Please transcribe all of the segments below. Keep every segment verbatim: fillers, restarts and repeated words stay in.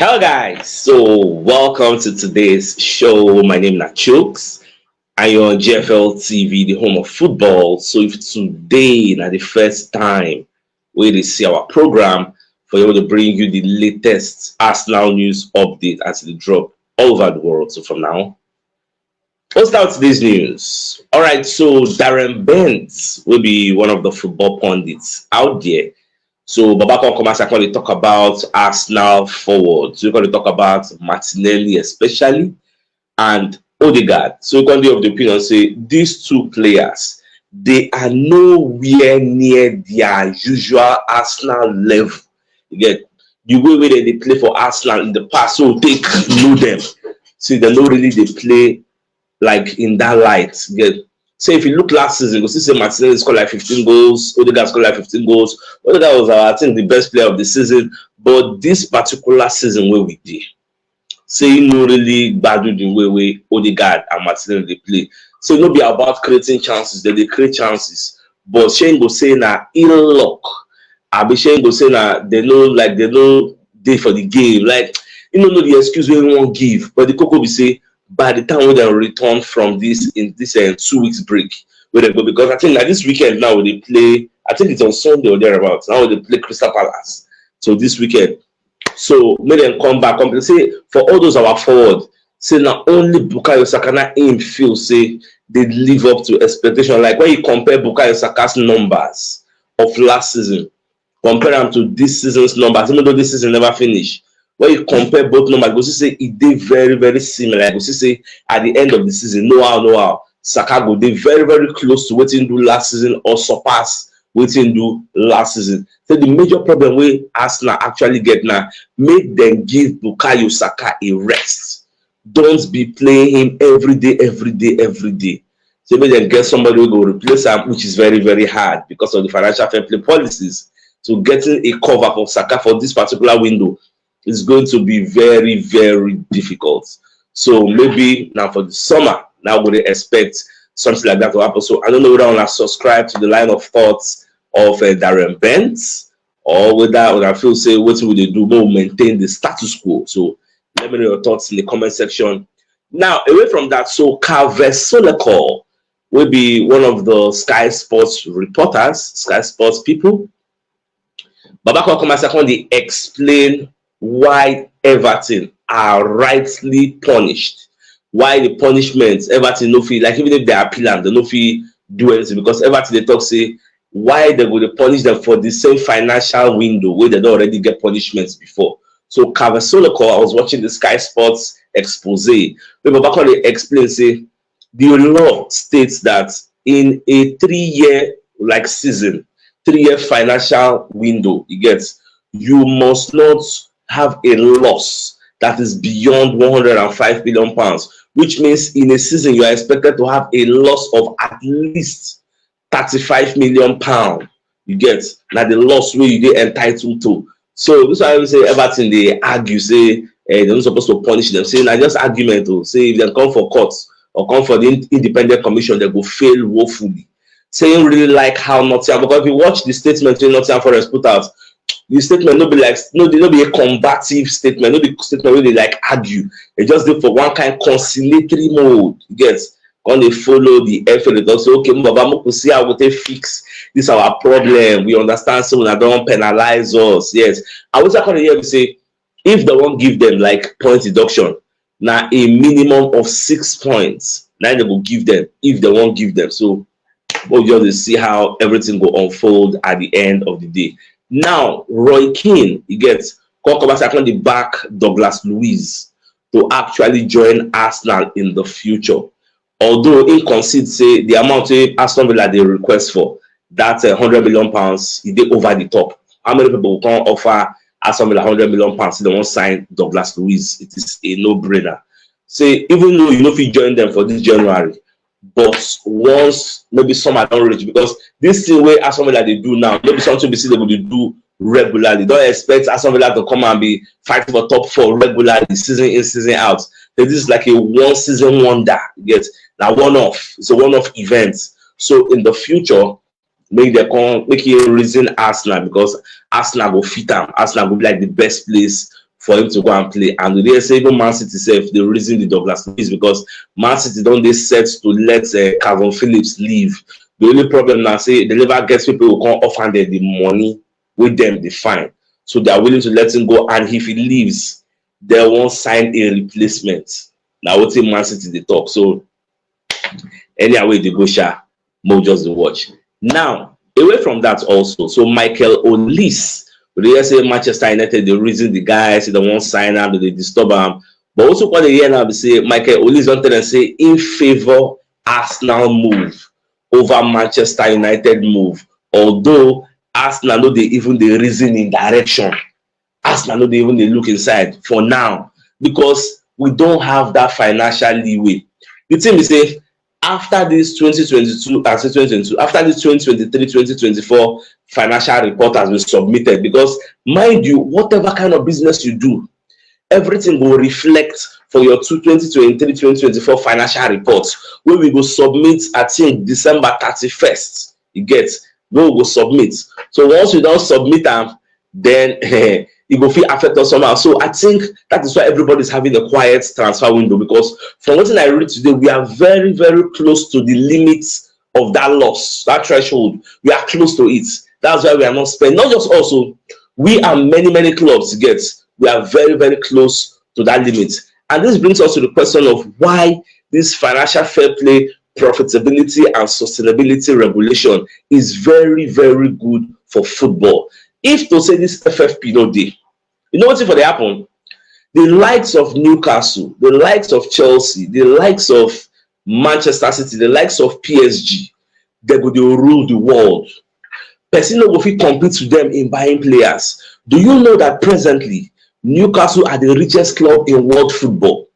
Hello guys, so welcome to today's show. My name is Chooks and you're on G F L T V, the home of football. So if today na the first time wey you dey see our program, for you to bring you the latest Arsenal news update as e dey drop all over the world. So from now, let's start today's news. All right, so Darren Bent will be one of the football pundits out there. So Baba come come as I come dey talk about Arsenal forward. So we're going to talk about Martinelli especially and Odegaard. So we're going to be of the opinion say these two players, they are nowhere near their usual Arsenal level. You get the way wey dem dey play for Arsenal in the past, so take know them. See, dem no really dey play like in that light. You get, say if you look last season, you go see say Martinelli scored like fifteen goals, Odegaard scored like fifteen goals. Odegaard was, our, I think, the best player of the season. But this particular season wey we dey, say he no really gbadu the way wey Odegaard and Martinelli dey play. So e no be about creating chances, dem dey create chances. But shey you go say na ill luck, abi shey you go say na dem no, like, dem no dey for the game? Like, you no know the excuse wey you wan give. But the koko be say by the time wey dem return from this, in this uh, two weeks break wey dem go, because I think na this weekend now we dey play. I think it's on Sunday or thereabouts. Now we dey play Crystal Palace. So this weekend, so make dem come back. Come say for all those our forward, say na only Bukayo Saka na him feel say dey live up to expectation. Like when you compare Bukayo Saka's numbers of last season, compare am to this season's numbers, even though this season never finish. When you compare both numbers, you go see say e dey very, very similar. You go see say at the end of the season, no how, no how, Saka go dey very, very close to wetin he do last season or surpass wetin he do last season. So the major problem wey Arsenal actually get na make dem give Bukayo Saka a rest. Don't be playing him every day, every day, every day. So make dem get somebody wey go replace am, which is very, very hard because of the financial fair play policies. So getting a cover for Saka for this particular window is going to be very, very difficult. So maybe now for the summer, now we dey expect something like that to happen. So I don't know whether una subscribe to the line of thoughts of uh, Darren Bent, or whether una feel say wetin we dey do, make we maintain the status quo. So let me know your thoughts in the comment section. Now, away from that, so Kaveh Solekor wey be one of the Sky Sports reporters, Sky Sports people, Baba come come as I come dey explain why Everton are rightly punished. Why the punishment, Everton no fit, like, even if they appeal am, they no fit do anything, because Everton dey talk say why they go dey punish them for the same financial window wey they don already get punishments before. So Kaveh Solekor, I was watching the Sky Sports expose wey Baba come dey explain say the law states that in a three-year, like, season, three-year financial window, you get, you must not have a loss that is beyond one hundred and five million pounds, which means in a season you are expected to have a loss of at least thirty-five million pound. You get, na the loss wey you dey entitled to. So this one I say Everton dey argue say eh, dem no suppose to punish them. Say na just argument o. Say if dem come for court or come for the in- independent commission, they go fail woefully. Say he really like how Nottingham, because if you watch the statement wey Nottingham Forest put out, the statement no be like, no, no be a combative statement, no be statement wey dey, like, argue. E just dey for one kind conciliatory mode. You get, come dey follow the F A, dey talk say, okay, Baba, make we see how we take fix this our problem. We understand say una don penalize us. Yes. And wetin I come dey hear be say if they wan give them, like, point deduction, na a minimum of six points na they go give them if they wan give them. So we'll just dey see how everything go unfold at the end of the day. Now, Roy Keane, you get, come come as I come dey back Douglas Luiz to actually join Arsenal in the future. Although he concede say the amount wey Aston Villa dey request for, that uh, hundred million pounds, e dey over the top. How many people go come offer Aston Villa hundred million pounds if they wan sign Douglas Luiz? It is a no-brainer. Say even though you no fit join them for this January, but once maybe summer don reach, because this thing wey Aston Villa dey do now no be something be say they go dey do regularly. Don't expect Aston Villa to come and be fighting for top four regularly, season in, season out. So this is like a one season wonder. You get, na one off. It's a one off event. So in the future, make dem come, make e reason Arsenal, because Arsenal go fit am. Arsenal go be like the best place for him to go and play. And we dey say even Man City sef dey reason the Douglas Luiz, because Man City don dey set to let uh, Calvin Phillips leave. The only problem na say they never get people who can offer them the money with them the fine. So they are willing to let him go, and if he leaves, they won't sign a replacement. Now what Man City dey talk. So anyhow wey dey go sha, mo just dey watch. Now, away from that also, so Michael Olise, we dey hear say Manchester United dey reason the guy, say they wan sign am, they dey disturb am. But also what they hear now be say Michael Olise don tell them say in favour Arsenal move over Manchester United move, although Arsenal no dey even dey reason in direction. Arsenal no dey even dey look inside for now because we don't have that financial leeway. The thing is say after this twenty twenty-two, I say twenty twenty-two, after this twenty twenty-three twenty twenty-four financial report has been submitted, because mind you, whatever kind of business you do, everything will reflect for your two twenty twenty-three twenty twenty-four financial reports, where we go submit, I think, December thirty-first. You get, we go submit. So once we don't submit them, then it go fit affect us somehow. So I think that is why everybody is having a quiet transfer window, because from what I read today, we are very, very close to the limits of that loss, that threshold. We are close to it. That's why we are not spending. Not just also, we and many, many clubs get, we are very, very close to that limit. And this brings us to the question of why this financial fair play, profitability, and sustainability regulation is very, very good for football. If to say this F F P no dey, you know what's for the happen? The likes of Newcastle, the likes of Chelsea, the likes of Manchester City, the likes of P S G, they go dey rule the world. Person no go fit compete with them in buying players. Do you know that presently Newcastle are the richest club in world football?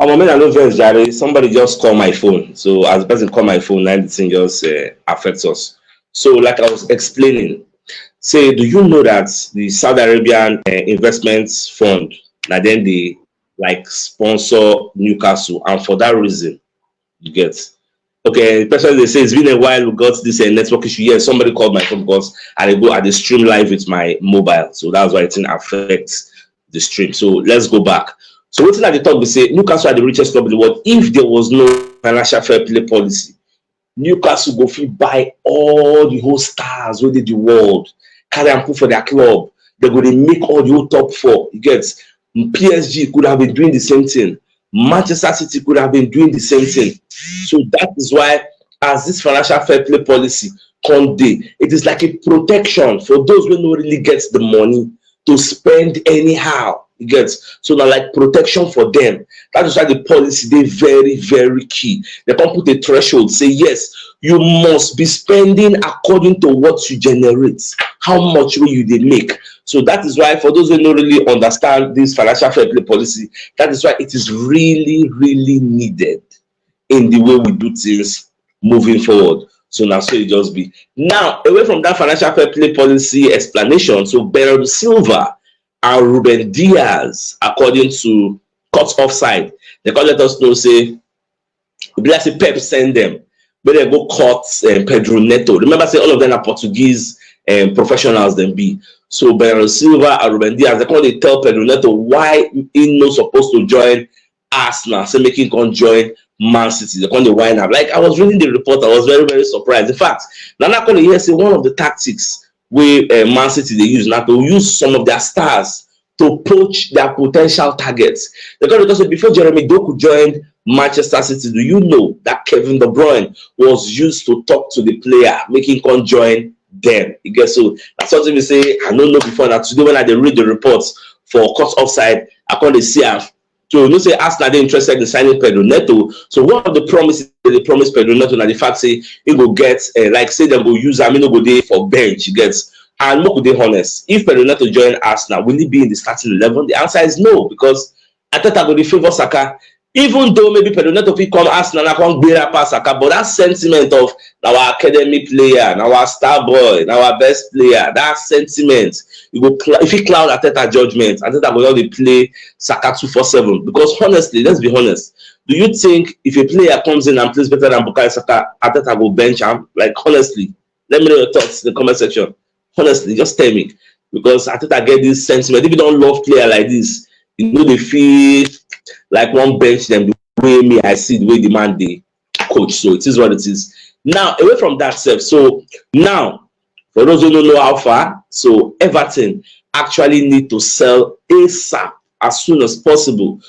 Omo, make I no vex jare. Somebody just call my phone. So as the person call my phone, now the thing just uh, affects us. So like I was explaining, say, do you know that the Saudi Arabian uh, investment fund, now then they like sponsor Newcastle, and for that reason, you get. Okay, the person they say it's been a while we got this uh, network issue. Yes, somebody called my phone because I dey go, I dey stream live with my mobile, so that's why it affects the stream. So let's go back. So what I dey talk be say Newcastle are the richest club in the world. If there was no financial fair play policy, Newcastle go fit buy all the whole stars wey dey the world, carry am put for their club. They go dey make all the whole top four. You get, P S G could have been doing the same thing. Manchester City could have been doing the same thing. So that is why, as this financial fair play policy come dey, it is like a protection for those who no really get the money to spend anyhow. You get, so na like protection for them. That is why the policy dey very, very key. They come put a threshold, say yes, you must be spending according to what you generate, how much will you they make. So that is why for those who don't really understand this financial fair play policy, that is why it is really, really needed in the way we do things moving forward. So now so it just be. Now, away from that financial fair play policy explanation, so Bernardo Silva and Ruben Diaz, according to cut offside. They come let us know say e be like say Pep send them, but they go cut um, Pedro Neto. Remember say all of them are Portuguese um, professionals. Them be so Bernardo Silva and Ruben Diaz. They come dey tell Pedro Neto why he no supposed to join Arsenal, say make him come join Man City. They come dey whine am. Like I was reading the report, I was very very surprised. In fact, now I come dey hear say one of the tactics wey uh, Man City dey use na to use some of their stars to poach their potential targets. They come dey talk say before Jeremy Doku joined Manchester City, do you know that Kevin De Bruyne was used to talk to the player, make him come join them? You get so that's something we say I don't know before. Now today when I dey read the reports for cut offside, I come dey see am. So you know say Arsenal dey interested in signing Pedro Neto. So one of the promises they promise Pedro Neto na the fact say he go get uh, like say dem go use am, he no go dey for bench. You get and make we dey honest, if Pedro Neto join Arsenal, will he be in the starting eleven? The answer is no, because Arteta go dey favour Saka. Even though maybe Pedro Neto fit come Arsenal and come gbera pass Saka, but that sentiment of na our academy player, na our star boy, na our best player, that sentiment, you go cl- if you cloud Arteta judgment, Arteta go just dey play Saka two four seven. Because honestly, let's be honest, do you think if a player comes in and plays better than Bukayo Saka, Arteta go bench am? Like honestly, let me know your thoughts in the comment section. Honestly, just tell me, because Arteta get this sentiment. If you don't love player like this, you know they feel like one bench them the way me I see the way the man they coach. So it is what it is. Now away from that self. So now for those who don't know how far, so Everton actually need to sell ASAP as soon as possible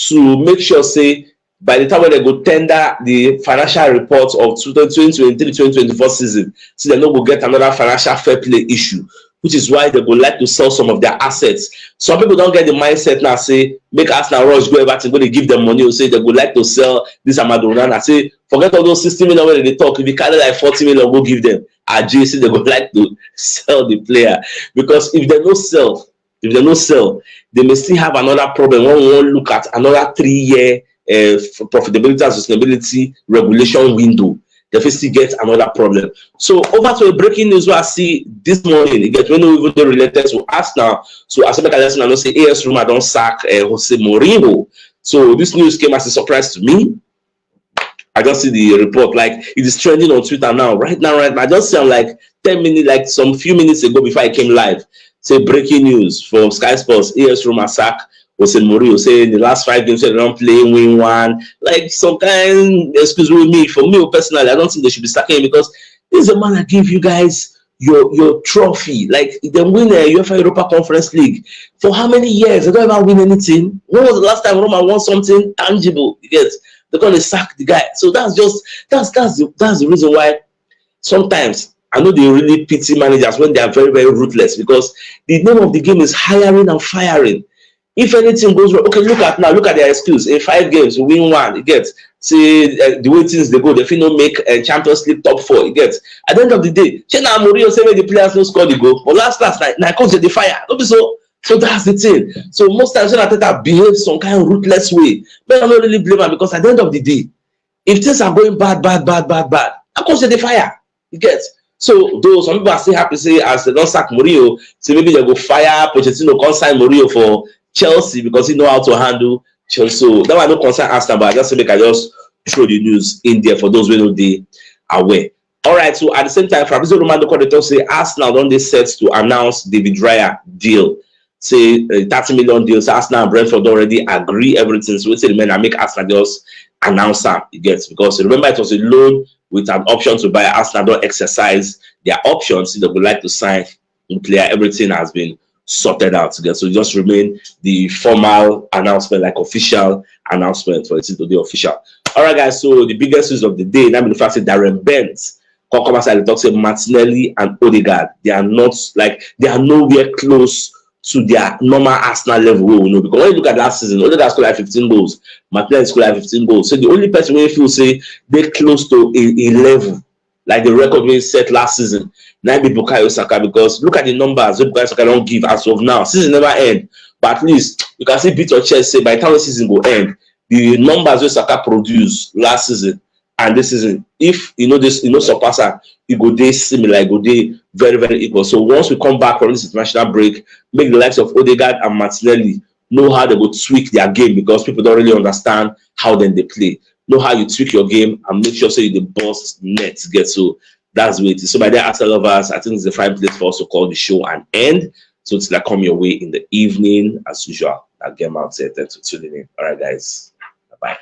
to make sure say by the time when they go tender the financial report of twenty twenty-three twenty twenty-four season, so they no go get another financial fair play issue, which is why they go like to sell some of their assets. Some people don't get the mindset now say make Arsenal rush go Everton, go they give them money, or say they go like to sell this Amadou Onana. Say forget all those sixty million when they talk. If you carry like forty million, go give them. I J C they go like to sell the player because if they no sell, if they no sell, they may still have another problem. When we wan look at another three-year uh, profitability and sustainability regulation window, they fit still get another problem. So over to a breaking news wey I see this morning. E get wey no even dey related to Arsenal. So as make I let una know say A S Roma don sack uh, Jose Mourinho. So this news came as a surprise to me. I just see the report. Like it is trending on Twitter now, right now, right now. I just see am like ten minutes, like some few minutes ago before I came live. Say breaking news from Sky Sports: A S Roma sack Jose Mourinho. Say in the last five games, they don't play, win one. Like some kind excuse with me. For me personally, I don't think they should be sacking him because this is a man that give you guys your your trophy. Like they win a UEFA Europa Conference League for how many years? They don't ever win anything. When was the last time Roma won something tangible? Yes, they gonna sack the guy. So that's just that's that's the, that's the reason why sometimes I know they really pity managers when they are very very ruthless because the name of the game is hiring and firing. If anything goes wrong, okay, look at now, look at their excuse. In five games, we win one. You get see uh, the way things they go, they fit no make a uh, Champions League top four. You get at the end of the day, Chena Mourinho say make the players no score the goal. But last last night, na coach dey fire. No be so. So that's the thing. So most times when Arteta behave some kind of ruthless way, but I don't really blame him because at the end of the day, if things are going bad, bad, bad, bad, bad, of course they fire. You get so though some people are still happy say as they don't sack Mourinho, say maybe they go fire Pochettino, come sign Mourinho for Chelsea because he know how to handle Chelsea. So that one no concern Arsenal, but I just say make I just throw the news in there for those wey no dey aware. All right, so at the same time, Fabrizio Romano come dey talk say Arsenal don dey set to announce David Raya deal. Say uh, thirty million deal. So Arsenal and Brentford don already agree everything. So wetin remain na make Arsenal just announce am. You get because remember it was a loan with an option to buy. Arsenal don exercise their option. So they would like to sign the player. Everything has been sorted out together. So just remain the formal announcement, like official announcement for it to be official. All right, guys. So the biggest news of the day, now the fact that Darren Bent come come outside and talk say Martinelli and Odegaard, they are not like they are nowhere close to their normal Arsenal level. We know because when you look at last season, Odegaard scored like fifteen goals, Martinelli scored like fifteen goals. So the only person we feel say they close to a, a level like the record we set last season, na be Bukayo Saka because look at the numbers that Bukayo Saka don't give as of now. Season never end, but at least you can see beat your chest say by the time the season go end, the numbers wey Saka produce last season and this season, if you know this, you know surpass am, e go dey similar, e go dey very very equal. So once we come back from this international break, make the likes of Odegaard and Martinelli know how they go tweak their game, because people don't really understand how then they play. Know how you tweak your game and make sure so you the boss net get. So that's the way it is. So my dear Arsenal lovers, I think it's a fine place for us to call the show an end. So it's like come your way in the evening as usual. I'll get out here. Thanks for tuning in. All right, guys. Bye bye.